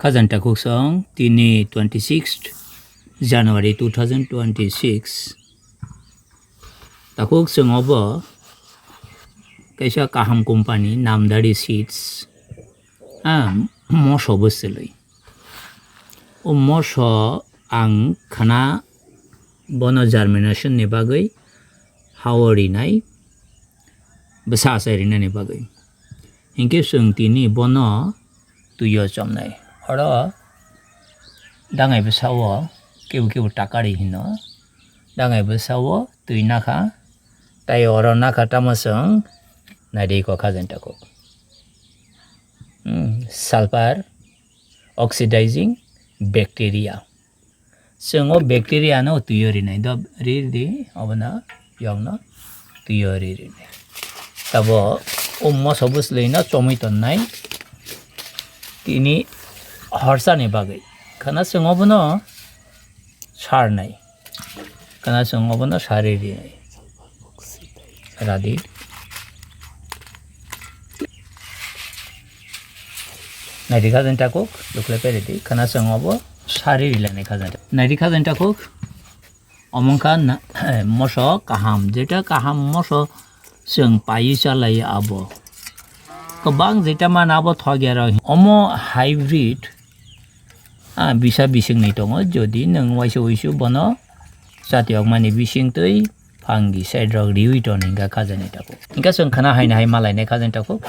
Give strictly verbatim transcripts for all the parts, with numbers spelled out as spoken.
Khajani takhuk song tini twenty sixth January two thousand twenty six. Takhuk song obo kaisa kaham company namdari seeds. Ah, moso bwswlwi. O moso ang khana bono germination ni bagwi hao rinai, bwsa achai rinani bagwi. Hinkhe chwng tini bono twiyo chomnai. Oro dangai bwsao kebo kebo takari hino. Dangai bwsao twi nakha. Tai oro nakha tamo chwng naidi kok khajani takhuk. Hmm, sulfur oxidizing bacteria. Chwng o bacteria no twiyo rinai do ri di obono yokno twiyo ri rinai. Tabo o moso bwswlwi no chomwi tonnai tini horsa ni bagwi. Khana chwng obono sarnai. Khana chwng obono sari rinai. Radi. Naidi khajani takhuk, dukle pere di. Khana chwng obo sari rilani khajani. Naidi khajani takhuk, omongkha na, moso kaham, jeta kaham moso chwng paiwi chalai abo. Kwbang jeta mana abo thok ya rw. Omo hybrid, ah, bisa bisingni tongo. Jodi nwng waisa uisu bono chati okmani bisingtwi phangi side rok riwi ton hinkha khajani takhuk. Hinkha chwng khana haina hai malainai khajani takhuk.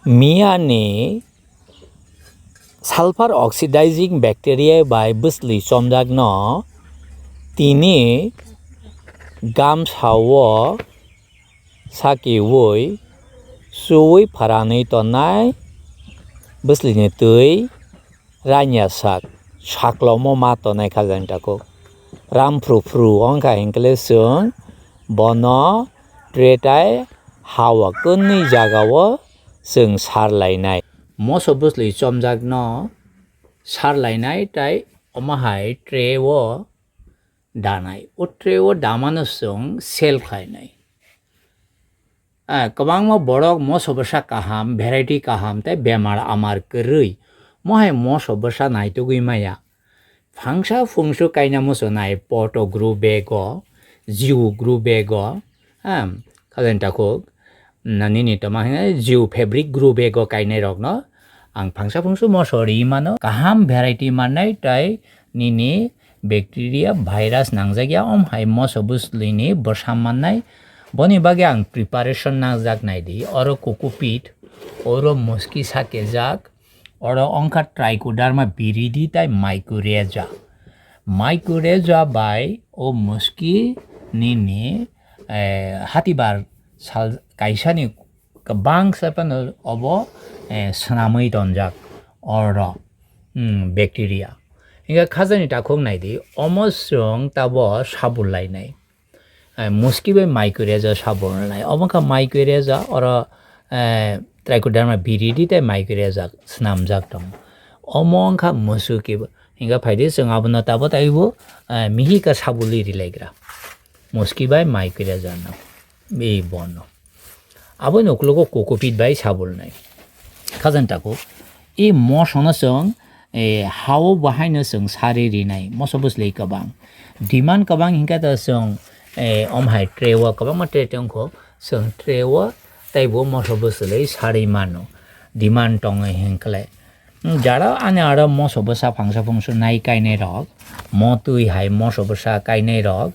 Miyani sulfur oxidizing bacteria bai bwsli chomjakno tini gamsao sakiui chuui pharanwi tongnai bwslini twi ranya sak saklomo ma tongnai khajani takhuk. Ram phru phru wngkha hinkhe chwng bono twi tai hao kwnwi jagao chwng sar lainai. Moso bwsli chomjakno sar lainai tai omo hai tray o danai. O tray o damano chwng sell khlainai. Ah, kwbangma borok moso bwsa kaham, variety kaham tei bemar amar kwrwi. Mohai moso bwsa naitugwi maya. Phangsa phungsu kaina muchunai poto grow bag o, jiu grow bag o, ah, khajani takhuk, na nini toma hwnwi jiu fabric grow bag o kainai rokno ang phangsa phungsu moso ri mano. Kaham variety mannai tai nini bacteria, virus nangjakya, om hai moso bwslwini bwsa mannai. Boni bagwi ang preparation nangjak naidi. Oro cocoa peat, oro muski sakejak, oro ongkha trichoderma viridi tai mycorrhiza. Mycorrhiza bai o muski nini, eh, hatibar sal kaisani kwbangsa phano obo, eh, swnamwi tonjak oro, hmm, bacteria. Hinkhe khajani takhuk naidi, omo chwng tabo sabul lainai. Eh, muski bai mycorrhiza sabul lainai. Omo kha mycorrhiza oro, eh, trichoderma viridi tei mycorrhiza swnamjak tongo. Omo wngkha musuki bo. Hinkhe phaidi chwng abono tabo taibo, eh, mihi kha sabulwi rilaigra. Muski bai mycorrhiza no. Ei bono. Aboni ukologo cocoa peat bai sabulnai. Khajani takhuk. I mosono chwng, eh, hao bahaino chwng sari rinai. Moso bwslwi kwbang. Demand kwbang hinkhe to chwng, eh, om hai tray o kwbangma tray tongkho. Chwng tray o teibo moso bwslwi sari mano. Demand tongo hinkhe. Jara ani aro moso bwsa phangsa phungsu nai kainai rok, mo twi hai moso bwsa kainai rok,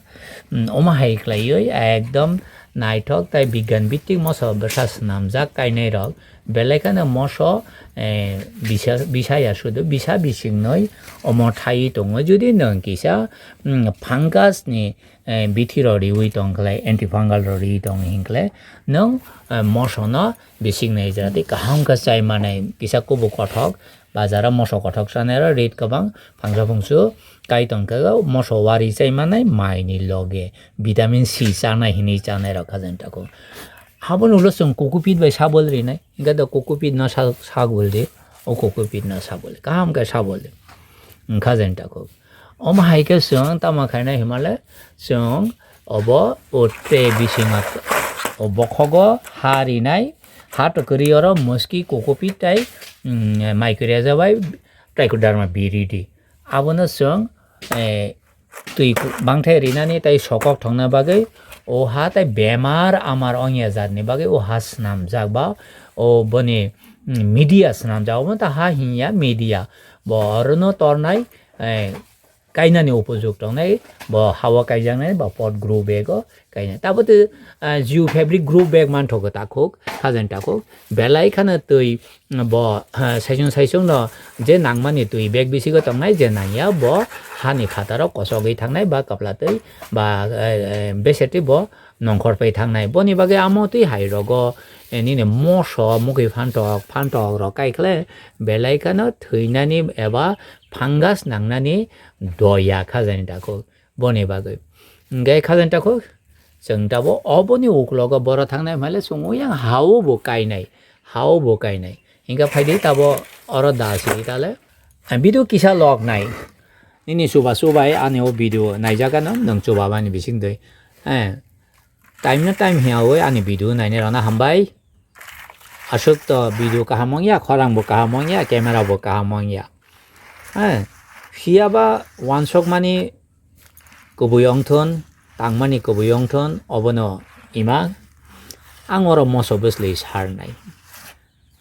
mm, omo hai khlaiwi ekdom naithok tai bigyan bittik moso bwsa swnamjak kainai rok, belai kheno moso, eh, bisa, bisa ya sudu, bisa bising noi omo thaiwi tongo. Jodi nwng kisa, mm, fungus ni, eh, bithi rok riwi tong khlai, antifungal rok riwi tong hinkhlai, nwng, eh, moso no bising nai jati kaham khe chai manai, kisa kubuk kothok, bazar o moso kothok chanai rok rate kwbang, phangsa phungsu kai tong khe moso wari chai manai, mai ni loge vitamin C chanai hinwi chanai rok khajani takhuk. Haboni ulo chwng cocoa peat bai sabul rinai, hinkhe do cocoa peat no sa-, sabul di, o cocoa peat no sabul di, kaham khe sabul di, wngkha jani takhuk. Omo hai khe chwng tamo khainai himale chwng obo o tray bisingo o bokhogo ha rinai, Ha to kwrwi oro muski, kokopit tai, mm, microza bai trichoderma viridi. Abono chwng, eh, twi ku-, bangthai rinani tai sokok thongna bagwi o ha tai bemar amar ongya jatni bagwi o ha swnamjak ba o boni, mm, media swnamjak, obo ta ha hinya media. Bo orono tornai, eh, kainani upojukto wngnai, bo ha-o kaijaknai, bo pot grow bag-o kainai. Tabuk tei, ah, geofabric grow bag manthogo takhuk, khajani takhuk. Belai kheno twi, mm, bo, ah, saichung saichungno je nangmani twi bag bisingo tongnai, je nangya bo hani phataro kosogwi thangnai ba kwpla twi ba, eh, eh, beser twi bo nongkhor pai thangnai. Boni bagwi amo twi hai rogo, eh, nini moso mukhi phantok, phantok rok kaikhle belai kheno thwinani eba fungus nangnani doya khajani takhuk. Boni bagwi. Hingkhe khajani takhuk, chwng tabuk oboni uklogo boro thangnai hwnle chwng oyang ha-o bo kainai, ha-o bo kainai. Hingkhe phaidi tabuk oro da sidi tale. Ang video kisa lok nai. Nini chuba chubai ani o video naijak ano, nwng chuba bani bising twi. Eh, time no time hiya oi ani video nainai rokno hambai. Aswk to video kaham wngya, khorang bo kaham wngya, camera bo kaham wngya. Eh, phiya ba wansok mani kubui wngthun, tangmani kubui wngthun, obono ima ang oro moso bwsli sarnai.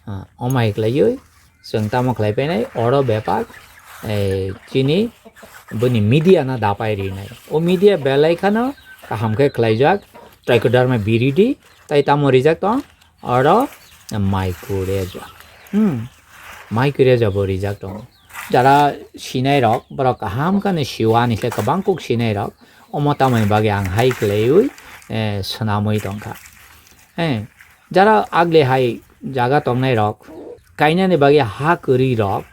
Ah, omo hai khlaiwi chwng tamo khlai painai, oro bepar, eh, chini bini media no dapai rinai. O media belai kheno kaham khe khlaijak, trichoderma viridi, tai tamo rijak tong, oro mycorrhiza. Hmm, mycorrhiza bo rijak tongo. Jara sinai rok, borok kaham kheno sio ani khe kwbang kuk sinai rok, omo tamoni bagwi ang hai khlaiwi, eh, swnamwi tongkha. Eh, jara agli hai jaga tongnai rok, kainani bagwi ha kwrwi rok,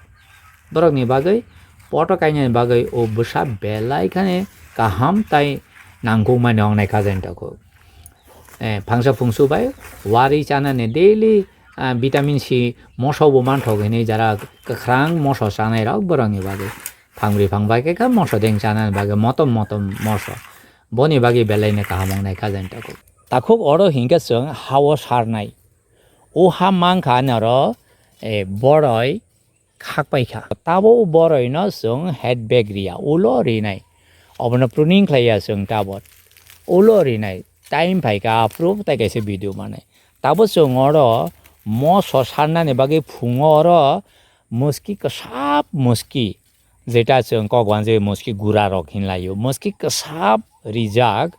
borokni bagwi poto kainani bagwi o bwsa belai khani kaham tai nangkukmani wngnai kha jani takhuk. Eh, phangsa phungsu bai wari chanani daily, ah, vitamin C moso bo manthok hinwi jara kwkhrang moso chanai rok borokni bagwi. Phangbrwi phangbai khe kha moso deng chanani bagwi motom motom moso. Boni bagwi belaino kaham wngnai kha jani takhuk. Takhuk oro hinkhe chwng ha-o sarnai. O ha mankha ani oro, eh, boroi khak pai kha. Tabo boroi no chwng head bag riya, ulo rinai. Obono pruning khlaiya chwng tabo. Ulo rinai. Time phaikha aphuru tai kaisa video manai. Tabo chwng oro moso sarnani bagwi phungo oro muski kwsap muski, jeta chwng kok uanjwi muski gura rok hinlaio. Muski kwsap rijak.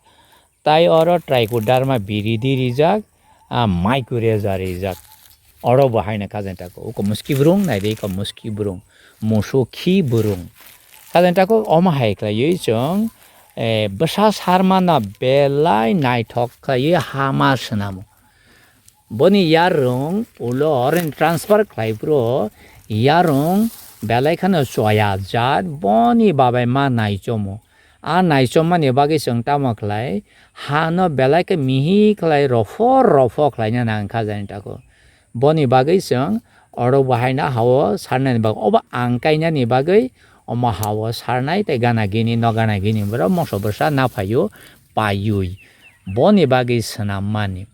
Tai oro trichoderma viridi rijak, ah, mycorrhiza rijak. Oro bo haino kha jani takhuk. Uko muski brung, naidi uko muski brung. Musu khi brung. Kha jani takhuk omo hai khlaiwi chwng, eh, bwsa sarmano belai naithok khlaiwi hama swnamo. Boni yarwng ulo oren transfer khlai phuru yarwng belai kheno choya jat boni babai ma naichomo. A naichomani bagwi chwng tamo khlai, hano belai khe mihi khlai rophor rophor khlaina nang kha jani takhuk. Boni bagwi chwng oro bo haino ha-o sarnani bagwi, obo ang kainani bagwi omo ha-o sarnai tei gana gini no gana gini borok moso bwsa na phaio paiwi. Boni bagwi swnammani.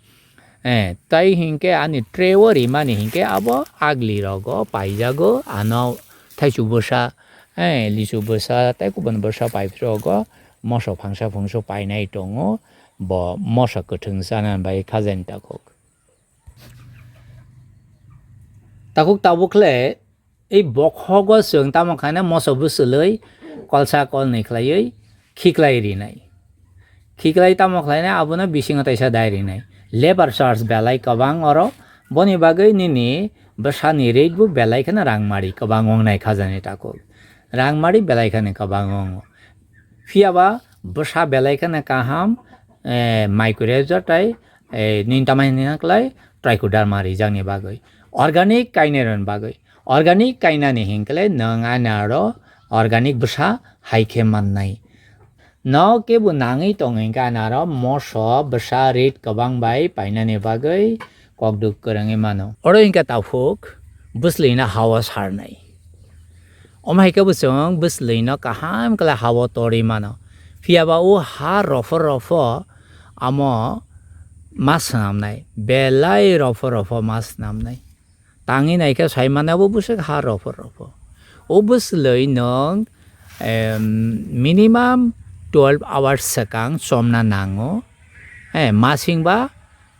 Eh, tai hinkhe ani tray o rimani hinkhe abo agli rogo paijago, ano thaichuk bwsa, eh, lichu bwsa tei kubun bwsa paiphirogo moso phangsa phungsa painai tongo, bo moso kwthwng chana bai kha jani takhuk. Takhuk tabukhle Ei bokhogo chwng tamo khaina moso bwswlwi kolsa kolnwi khlaiwi khiklai rinai. Khiklai tamo khlaina abono bisingo taisa dai rinai. Labour charge belai kwbang oro, boni bagwi nini bwsani rate bo belai kheno rangmari kwbang wngnai khajani takhuk. Rangmari belai kheno kwbang wngo. Phiya ba bwsa belai kheno kaham, eh, mycorrhiza tai, eh, nini tamani hwnna khlai trichoderma rijakni bagwi. Organic kainai rwni bagwi. Organic kainani hinkhe nwng ani aro organic bwsa hai khe mannai. No kebo nangwi tong hinkhe ani aro moso bwsa rate kwbang bai painani bagwi kokduk kwrwngwi mano. Oro hinkhe takhuk bwslwino ha-o sarnai. Omo hai khe bo chwng bwslwino kaham khe ha-o torwi mano. Phiya ba o ha rophor rophor amo ma swnamnai, belai ropho ropho ma swnamnai. Tangwi naikhe sai mane abo bwswk ha ropho ropho. O bwslwi nwng, em, minimum twelve hours swkang chomna nango. Eh, masing ba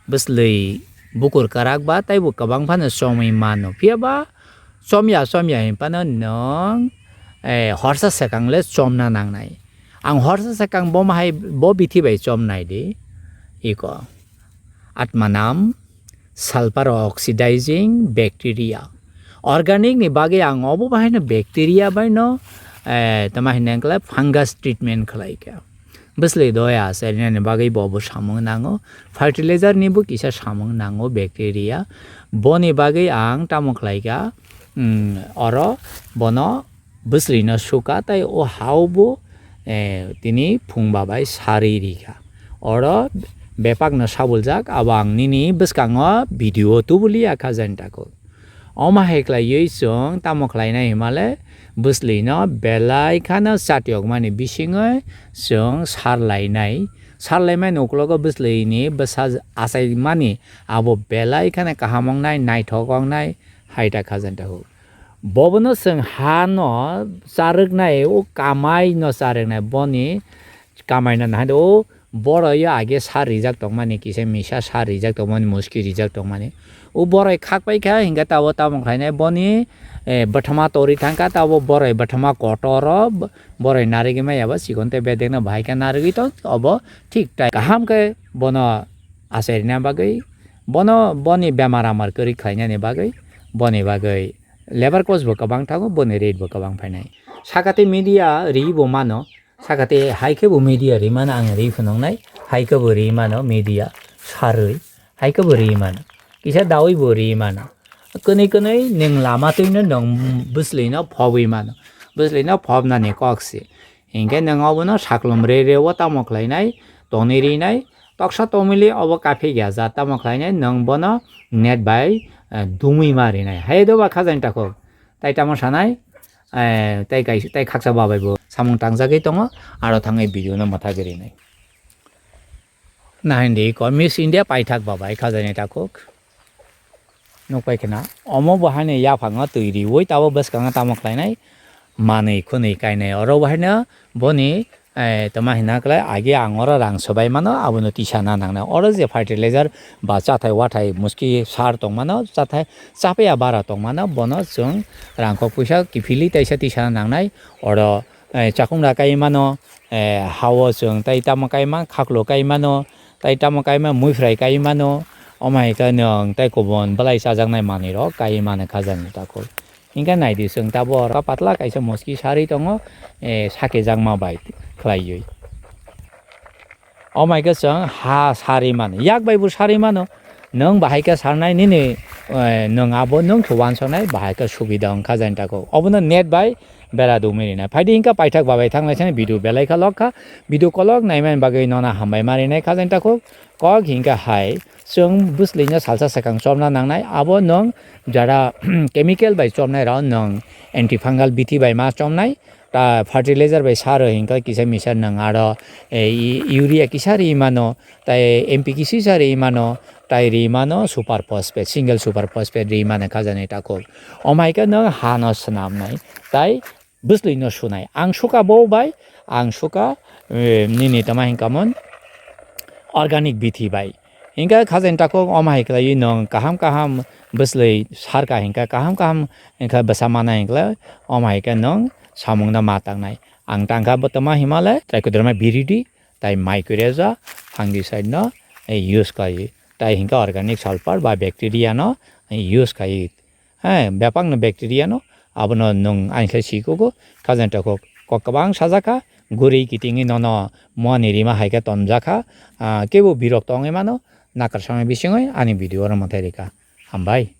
bwslwi bukur kwrak ba taibo kwbang phano chomwi mano. Phiya ba chomya chomya hinphano nwng, eh, horsa swkang le chomna nangnai. Ang horsa swkang bo mahai bo bithi bai chomnai di. Iko. Atmanam sulfur oxidizing bacteria. Organic ni bagwi ang obo bahaino bacteria baino, eh, tama hinwi wngkha fungus treatment khlai kha. Bwslwi doya acharinani bagwi bo bo samung nango. Fertilizer ni bo kisa samung nango bacteria. Boni bagwi ang tamo khlai kha, mm, oro bono bwslwino suka tei o hao bo, eh, tini phungba bai sarwi rikha. Oro bepakno sabuljak, abo ang nini bwskango video tubuliya kha jani takhuk. Omo hai khlaiwi chwng tamo khlainai himale bwslwino belai khano chatiyokmani bisingwi chwng sarlainai. Sarlaimani uklogo bwslwini bwsa achaimani abo belai khano kaham wngnai, naithok wngnai, hai ta kha jani takhuk. Bobono chwng ha no charwknai, o kamai no charwknai, boni kamai no nahai o boroi o age sar rijak tongmani, kisa misa sar rijak tongmani, muski rijak tongmani. O boroi khak pai kha, hinkhe tabo tamo khlainai boni, eh, bwthama tori thangkha, tabo boroi bwthama kotor o, b-, boroi narigwi maya ba chikon tei bedekno bahai khe narigwi tong, obo thik tai kaham khe bono achairina bagwi, bono boni bemar amar kwrwi khlainani bagwi, boni bagwi. Labour cost bo kwbang thango, boni rate bo kwbang phainai. Sakati media ri bo mano, sakati hai khe bo media ri mano ang ri phunuknai, hai khe bo ri mano media sarwi, hai khe bo ri mano. Kisa dawi bo ri mano. Kwnwi kwnwi nwng lama twino nwng bwslwino phobwi mano. Bwslwino phobnani kok se. Hinkhe nwng obono saklom re re o tamo khlainai, tonwi rinai, toksa tomili obo kaphik ya ja tamo khlainai, nwng bono net bai, eh, dumwi ma rinai. Hai do ba khajani takhuk. Tai tamo sanai, eh, tai kai, tai khaksa babai bo samung tangjagwi tongo, aro thangwi video no mwthagwi rinai. Nahin di ko Miss India paithak babai khajani takhuk. Nukpai khna, omo bo haino yaphango twi riwi tabo bwskango tamo khlainai, manwi khwnwi kainai. Oro bo haino boni, eh, tama hina khlai, age ang oro rang swbai mano, abono tisa na nangnai. Oro je fertilizer ba chathai wathai muski sar tongmano, chathai chapya bara tongmano, bono chwng rangkok puisa kiphilwi taisa tisa na nangnai. Oro, eh, chakhumra kai mano, eh, hao chwng tai tamo kai ma, khaklo kai mano, tai tamo kai ma, muiphrai kai mano, omo hai khe nwng tai kubun belai chajaknai manwi rok kai mano khajani takhuk. Hinkhe naidi chwng tabuk oro patla kaisa muski sarwi tongo, eh, sakijakma bai khlaiwi. Omo hai khe chwng ha sarwi mano, yak bai bo sarwi mano. Nwng bahai khe sarnai nini, eh, nwng abo nwng khe uansuknai bahai khe subida wngkha jani takhuk. Obono net bai bera dumwi rinai. Phaidi hinkhe paithak babai thangnaisani video belai kha lok kha. Video kolok naimani bagwi nono hambai ma rinai kha jani takhuk. Kok hinkhe hai chwng bwslwino salsa swkang chomna nangnai. Abo nwng jara chemical bai chomnai rok nwng antifungal bithi bai ma chomnai. Ta fertilizer bai sar o hinkhe kisa misa nwng aro, eh, i-, urea kisa ri mano, tai N P K kisa ri mano, tai ri mano super phosphate, single super phosphate ri mano khajani takhuk. Omo hai khe nwng ha no swnamnai, tai bwslwi no sunai. Ang suka bo bai, ang suka, eh, nini tama hinkamon organic bithi bai. Hinkhe khajani takhuk omo hai khlaiwi nwng kaham kaham bwslwi sarka hinkhe kaham kaham hinkhe bwsa mana hinkhe omo hai khe nwng samungno ma tangnai. Ang tangkha bo tama himale trai kudroma biridi tai mai kureja fungicide no, eh, use khlaiwi. Tai hinkhe organic sulfur ba bacteria no, eh, use khlaiwi. He, bebak no bacteria no, abono nwng ani khe sikugo, khajani takhuk kok kwbang sajak kha, guri kitingwi nono muani rima hai khe tonjak kha, ah, kebo birok tongwi mano, nakarsamani bisingwi ani video oro mwthai rikha. Hambai.